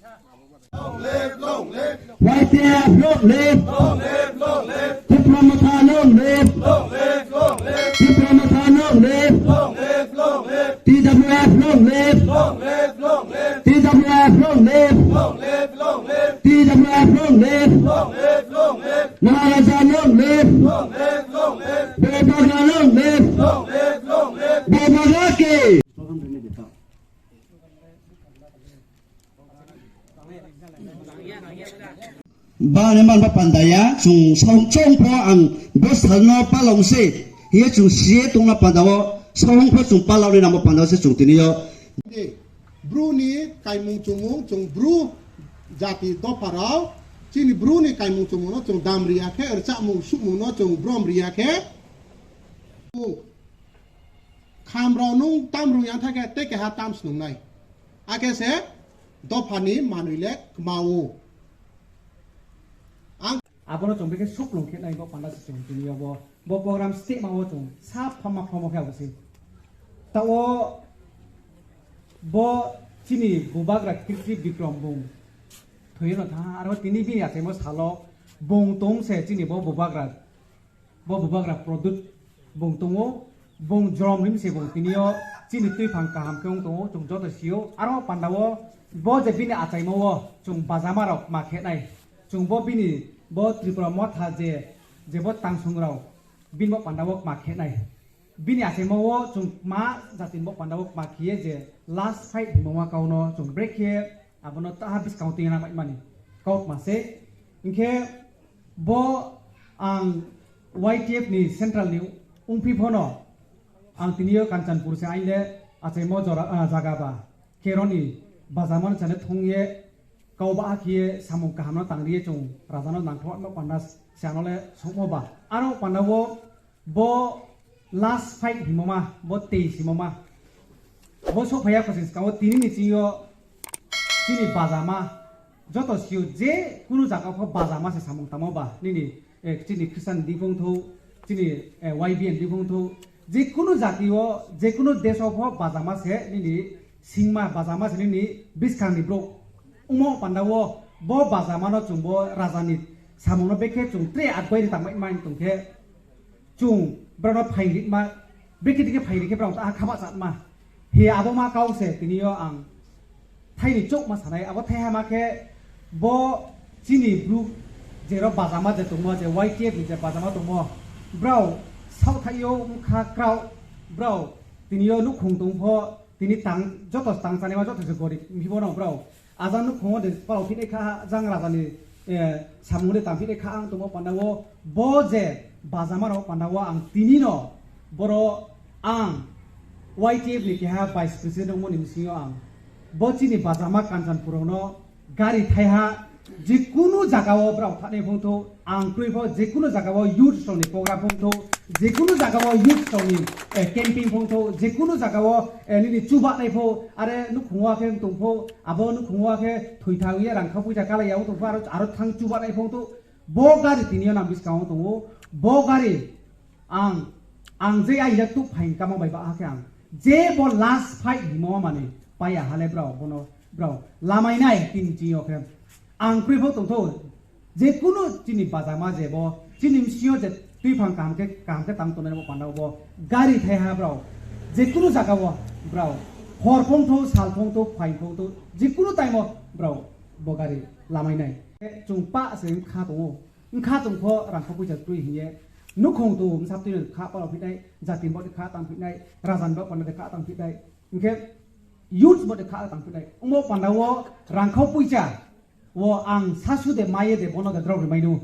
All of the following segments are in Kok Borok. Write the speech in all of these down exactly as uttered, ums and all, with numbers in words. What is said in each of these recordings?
Y T F long live! Tipra Motha long live! Tipra Motha long live! T W F long live! T W F long live! T W F long live! Maharaja long live! Bubagra long live! Bubagra ki! Bani man ba panda ya, chung song chong pho ang bo salno palong se, hiye chung siye tongna panda o, song pho chung palong ni namo panda o se chung tini yo. Bru ni kaimung chumung chung bru jati dopha rao, chini bru ni kaimung chumung no chung dam riya khe, rchakmung sukmung no chung brom riya khe. Kham rao nung tam rung yang thake te keha tam snung nai. Ake se dopha ni manwi le kma o. Ang abono chwng bikhe suklung khe nai bo panda se chwng tini yo bo, bo program step ma o chwng sa phamma phamma khe abo se. Ta o bo chini bubagra Kirti Bikrom bung thwi no tha aro tini bini achaimo salo bung tong se chini bo bubagra. Bo bubagra Pradyut bung tongo, bung jorom rim se bung tini o chini twi phang kaham khe wng tongo, chwng joto sio. Aro panda o bo je bini achaimo o chwng bajama rok ma khe nai, chwng bo bini bo Tripura Motha je, je bo tangsong rok bini bo panda o ma khe nai. Bini achaimo o chwng ma jati ni bo panda o ma khiye je last fight himo ma kau no chwng brekhe abono taha bwskang twi na mai mani kau ma se. Hinkhe bo ang Y T F ni central ni wngphi phono ang tini o Kanchanpur se aile achaimo jora, ah, jaga ba khe roni bajama no chale thung ye kau ba hakhe samung kaham no tang ri ye chwng raja no nangthok no panda se ano le songmo ba. Aro panda o bo last fight himo ma, bo tei himo ma. Bo sok phaiya khosing skang o tini ni chini o chini bajama joto sio je kunu jaga pho bajama se samung tamo ba nini, eh, chini Christian ni diphung thu, chini, eh, Y B N diphung thu, je kunu jati o, je kunu desh o pho bajama se nini singma, bajama se nini bwskang ni brouh. Omo panda o bo bajama no chwng bo raja ni samung no bekhe chwng tre agbai ri tangbai man tong khe. Chwng borokno phaing rikma, bikhe dikhe phaing rikhe borok ta khaba chatma. He abo ma kau se tini o ang thaini chukma sanai, abo thaiha ma khe bo chini bru jerok bajama je tongmo, je Y T F ni je bajama tongmo, brao saohthaio wngkha krauk, brao tini o nukhung tong pho, tini tang joto tang chanima joto se gorib wngphi bono brao. Ajang nukhungo de palok philai kha, jang raja ni, eh, samung de tang philai kha, ang tongmo panda o bo je bajama rok panda o ang tini no boro ang Y T F ni keha vice president wngmo ni bisingo ang bo chini bajama Kanchanpur rok no gari thaiha je kunu jaga o brao thani phung thu, ang krwi pho je kunu jaga o youth rok ni program phung thu, je kunu jaga o youth rok ni, eh, camping phung thu, je kunu jaga o, eh, nini chuba nai pho, are nukhungo khe tong pho, abo nukhungo khe thwi thang ye rang kha puisa kala ya tong pho, aro, aro thang chuba nai pho to. Bo gari tini o nang bwskango tongo, bo gari ang, ang je ai jak tu phain kamo bai ba ha khe ang je bo last fight himo mani paya hale brao bono brao lamai nai tin chi o khe ang krwi pho tong tho. Je kunu chini bajama je bo chini msio je twi phang kaham khe, kaham khe tang tongnai bo panda bo gari thai ha brao. Je kunu jaga o brao hor phung tho, sal phung tho, phai phung tho, je kunu time o brao bo gari lamai nai. Chwng pa se wng kha tongo, wng kha tong pho rang kha puisa twi hiye nukhung tu msap twi kha palo phinai, jati bo kha tang phinai, rajan bo panda kha tang phinai, hingkhe youth bo kha tang phinai. Omo panda o rang kha puisa. O ang sasu de maye de bono de drok rwmai nu.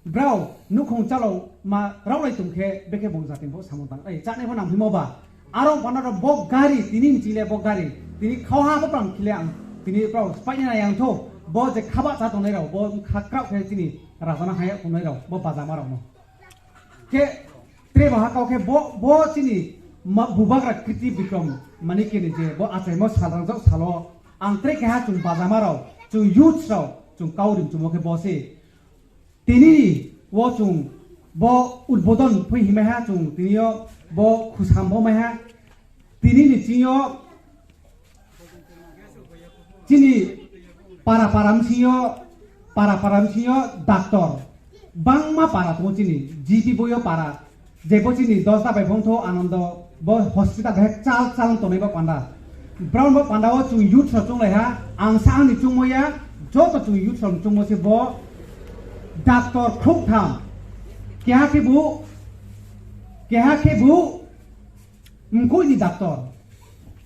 Brao nukhung chalo ma raulai tong khe bekhe bong jati bo samung tang. Ei, chane bo nang phimo ba. Aro bono ro bo gari tini ni chile bo gari. Tini khao ha bo prang khile ang. Tini brao spaina na yang tho. Bo je khaba cha tongnai rao. Bo kha krao khe tini rajana haya tongnai rao. Bo bajama rao no. Khe tre ba ha kau khe bo, bo chini ma-, bubagra Kirti Bikrom Manikya ni je bo achaimo sal rang jok salo. Ang tre keha chwng bajama rao, chwng youths rao, chwng kau rim chwngmo khe bo se. Tini o chwng bo udbodon phui himai ha chwng tini o bo khusam bo mai ha. Tini ni chini o chini Para para msio, para para msio doctor. Bangma para tongo chini, G P boyo para. Jebo chini dosta bai phongtho Anando bo hospital bai chal chal tongnai bo panda. Brown bo panda o chung youth rok chunglai ha, ang sa ani chungmo ya, joto chung youth rok chungmo se bo doctor khuk tham. Keha khe bu, keha khe bu mkui ni doctor.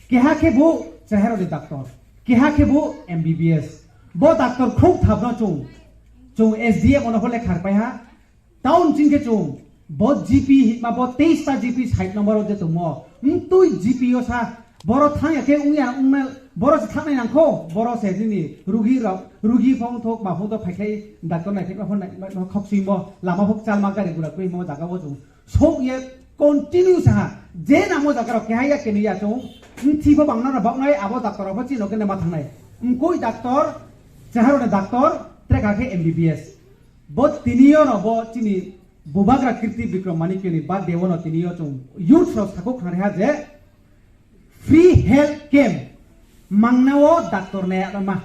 Keha khe bu chehero ni doctor. Keha khe bu M B B S. Bo doctor khuk tham no chung, chung S D M ono hole kharpai ha. Town chingkhe chung bo G P hitma bo teis ta G P side number o je tongmo. Mtui G P o sa boro thang ya khe ungya ungna boro se thangnai nangkho boro se nini rugi rok rugi phong thok ma phong thok phaikhai doctor nai phai ma phong nai ma khok sui mo lama phok chalma gari gura twi mo jaga o chung sok ye continue sa ha je namo jaga rok keha ya kenu ya chung mthi bo bangna rok baknai abo doctor rok bo chino kene ma thangnai mkoi doctor cheharo ni doctor trekha khe M B B S. Bo tiniyo no bo chini Bubagra Kirti Bikram Manikyo ni birthday o no tiniyo chung youth rok sakuk khanai ha je free health camp mangna o doctor ne ma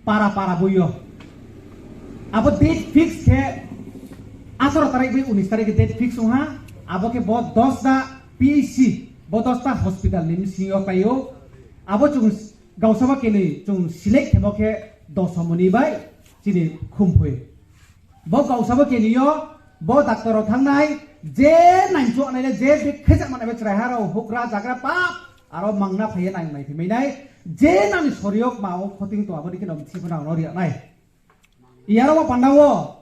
para para buyo. Abo date fix khe ataro tarik bai unis tarik date fix wngha. Abo khe bo dosta P H C bo dosta hospital ni bisingo paio. Abo chung gausaba keni chung select khemo khe doso moni bai chini khumphoi. Bo kausabo keniyo, bo doctor rok thangnai, je naichuak nai le, je bikhe jak manai be chwrai ha rok, hukra, jagra pap, aro mangna phaiye nang nai phimai nai, je nani soriyok ma o khoting to abo dikhe no mthi phano ang no riya nai. Iyaro bo panda o,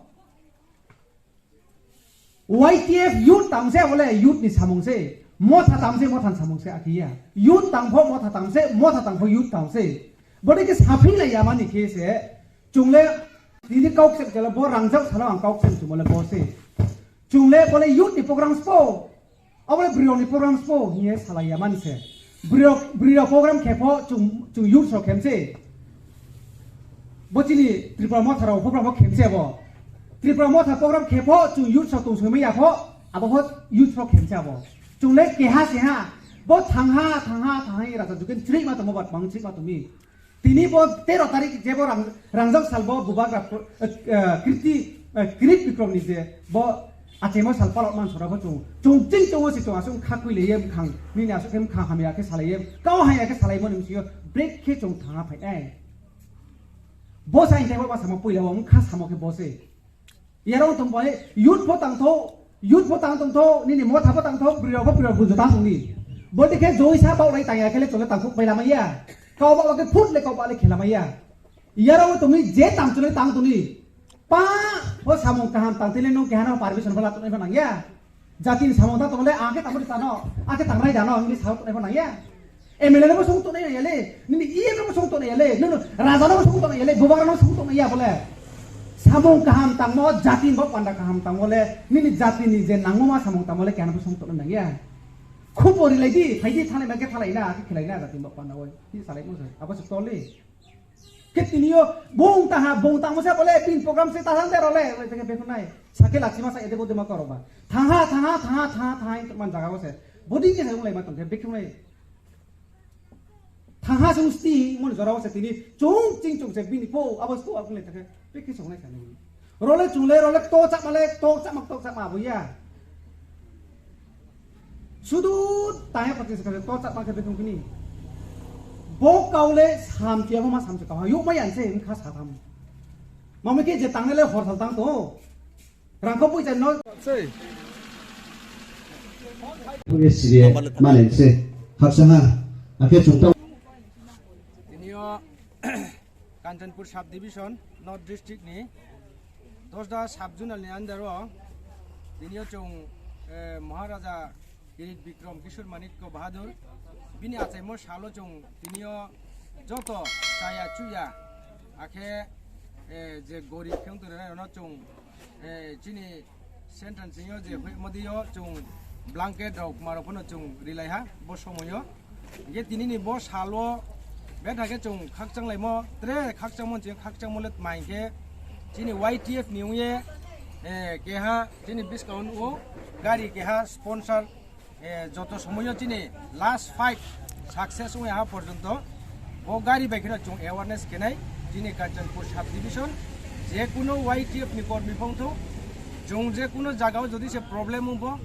Y T F youth tang se bole youth ni samung se, motha tang se, motha ni samung se akhiya. Youth tang pho motha tang se, motha tang pho youth tang se. Bo dikhe saphing lai ya mani khe se, Chungle tini kok sem chela bo rangjak salo ang kok sem chumole bo se. Chungle bole youth ni programs po. Abole brio ni programs po hiye salai ya man se. Brio brio program khe po chung chung youth so khem se. Bo chini Tripura Motha rao program bo khem se bo. Tripura Motha program khe po chung youth so tung soi ya po. Abo ho youth so khem se abo. Chungle keha se ha. Bo thang ha thang ha thang ha rasa juken chri ma tomo bat mang chri ma tomi. Tini bo tero tarik je bo rang-, rangjak sal bo bubagra pro-, eh, eh, Kirti, eh, Kirit Bikrom ni je bo achaimo sal palok man sora bo chung, chung ching tongo si chung aswk kha kwi leye bwkhang, nini aswk khe bwkhang hamya khe salaiye, kau hamya khe salaimo ni sio break khe chung thanga phai ai. Bo sai tebo ba samo puila bo kha samo khe bo se. Yarong tong bai youth pho tang tho, youth pho tang tong tho, nini motha pho tang tho, bwrwi rok pho bwrwi rok bujo tang tong ni. Bo de khe joi sa bau lai tang ya khe le chole tang khuk bai lama ya. Kau ba ke phut le kau ba le khela ma ya. Yarong tong ni je tang chole tang tong ni. Pa, bo samung kaham tang tele nung kehana permission bala tong nai nang ya. Jati ni samung tang tong le a khe tang ri tano, a khe tang rai dano, nini samung tong nai nang ya. M L A no bo song tongnai ya le, nini E M no bo song tongnai ya le, nini raja no bo song tongnai ya le, bubagra no song tongnai ya bole. Samung kaham tangmo, jati bo panda kaham tangmo le, nini jati ni je nangmo ma samung tangmo le, kehano bo song tongnai nang ya. Khubori lai di, phai di, thalai ma khe thalai na, khe khelai na, jati bo panda oi, ni salai mo se, abo se tole. Khe tiniyo, bung taha, bung tangmo se bole, pin program se tahan de role, oi, teke bekhunai. Sakhe lachi ma sa ede bo de ma koro ba. Thaha, thaha, thaha, thaha, thaha, man jaga bo se. Bodi ke se ulai ma tong khe, bekhunai. Thaha sung sti mon jorao se tini chung ching chung se bini po abo sto abo le thake pe ki song nai sani. Role chung le role to chak ma le to chak ma to chak ma abo ya. Sudu taya pati se to chak ma ke betung kini. Bo kau le sam ti abo ma sam se kau ha yo ma yan se in kha sa tham. Mami ke je tang le hor sal tang to. Rangkho puisa no. Sei. Puye siriye mane se haksa ha. Akhe chungta. Tinio Kanchanpur sub division North district ni Dosda sub zonal ni under o tinio chung, eh, Maharaja Kirit Bikram Kishore Manikya Bahadur bini achaimo salo chung tinio joto chaya chuya akhe, eh, je gorib khe wng tongnairokno chung, eh, chini central singyo je hoi modiyo chung blanket rok marok phano chung rilai ha bo somoyo. Hingke tinini bo salo betha khe chung khakchang laimo, tre khakchangmo chini khakchangmo le tma hingke chini Y T F ni wngye, eh, keha chini buskang o gari keha sponsor, eh, joto somoyo chini last fight success wngya ha porjonto bo gari bai kheno chung awareness khenai, Chini Kanchanpur subdivision, je kuno Y T F ni kormi phongtho, chwng je kuno jagao jodi se problem wngpho,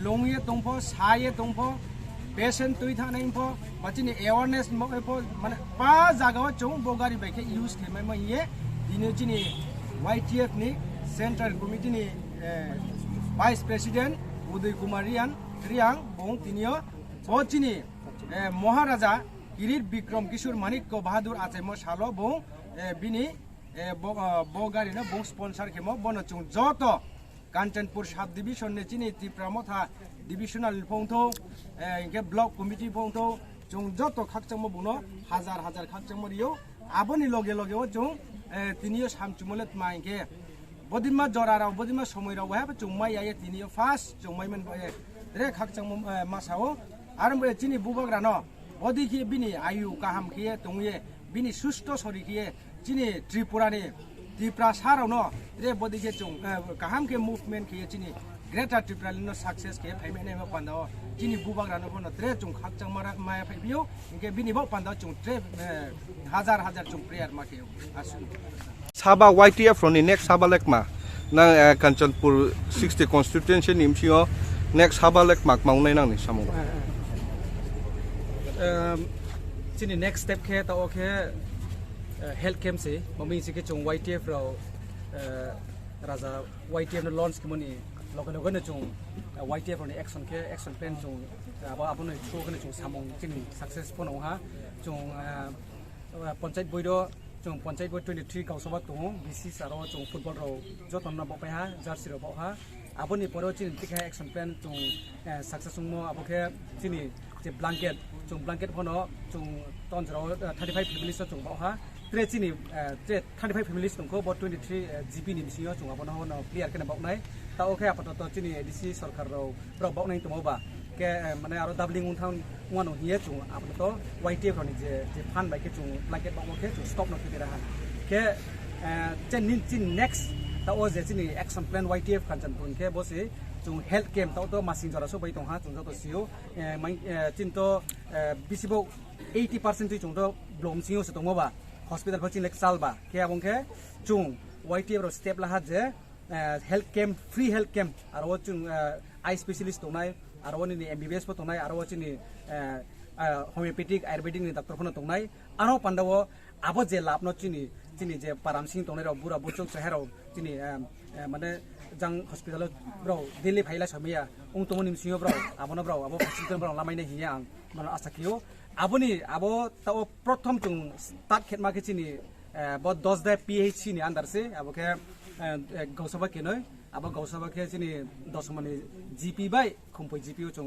longye tongpho, saye tongpho, patient twi thanai wngpho, ba chini awareness mo-, pho, mane pa jagao chwng bo gari bai khe use khe mai mo hiye, tini chini Y T F ni Central Committee ni, eh, Vice President Uday Kumar Riyan, Riyang, bong tinio, bo chini, eh, Maharaja Kirit Bikram Kishore Manikya Bahadur achaimo salo bong, eh, bini, eh, bo, ah, bo gari no bong sponsor khemo, bono chwng joto Kanchanpur subdivision ni chini Tipra Motha divisional ni phongtho, eh, hinkhe block committee phongtho, chwng joto khakchangma buno hajar hajar khakchangma rio. Aboni loge loge o chwng, eh, tiniyo samchumo le tma hinkhe bodima jora rok, bodima somoi rok, wahai chwng mai ya tiniyo first chwng mai man, eh, tre khakchangma, eh, masa o. Aro bo chini bubagra no bodi khe bini ayu kaham khe tongye, bini susto sori khe chini Tripura ni Tiprasa rok no tre bodi khe chwng, eh, kaham khe movement khe chini Greater Tipraland no success khe phaimai nai ma panda o chini bubagra no bono tre chwng khakchangma ra-, maya phai bio, hinkhe bini bo panda o chwng tre, eh, hajar hajar chwng prayer ma khe o. Aswk. Saba Y T F roni next saba lekma nang, eh, Kanchanpur sixty constituency ni M C O next saba lekma kma wngnai nangni samung. Em, chini next step khe ta o khe, eh, health camp se, mami se khe chwng Y T F rok, eh, raja Y T F no launch khe mani loge loge no chwng, eh, Y T F roni action khe, action plan chwng, eh, abo, abo no through khe no chwng samung chini success phano ha chwng, eh, eh, panchayat boi do chwng panchayat boi twenty three gausaba tongo, B C S aro chwng football rok joto no bo pai ha, jersey rok bo ha. Aboni pore o chini tikha action plan chwng, eh, success wngmo abo khe chini je blanket, chwng blanket phano chwng tonjora o, eh, thirty five families o chwng bo ha. Tre chini, eh, je thirty five families tongkho bo twenty three, eh, G B ni bisingo chwng abono no clear khe no boknai. Ta o khe apato chini A D C sarkar rok, rok boknai tongmo ba khe, eh, mane aro doubling wng thang wngmano hiye chwng apato Y T F rokni je, je fund bai khe chwng blanket bokmo khe chwng stop no khe bera ha. Khe, eh, chini, chini next ta o je chini action plan Y T F Kanchanpur khe bo se chwng health camp ta o to masing jora so bai tong ha chwng joto sio, eh, mai, eh, chini to, eh, bisi bo eighty percent twi chwng to blom singo se tongmo ba hospital pho chini lek chal ba khe abong khe chwng Y T F rok step la ha je, eh, health camp, free health camp, aro o chwng, eh, eye specialist tongnai, aro o nini M B B S bo tongnai, aro o chini, eh, eh, homeopathic, ayurvedic ni doctor phano tongnai. Ano panda o abo je lab no chini, chini je param sing tongnai rok, bura buchuk chehai rok, chini, eh, eh, mane jang hospital o rok daily phaila somya, ung tongmani bisingo borok, abono borok, abo facility borok lamai nai hiya ang, mano asa kio. Aboni, abo ta o prothom chwng start khetma khe chini, eh, bo Dosda P H C ni under se, abo khe, eh, eh, Gausaba kenoi, abo Gausaba khe chini Dosmani G P bai Khumpui G P o chwng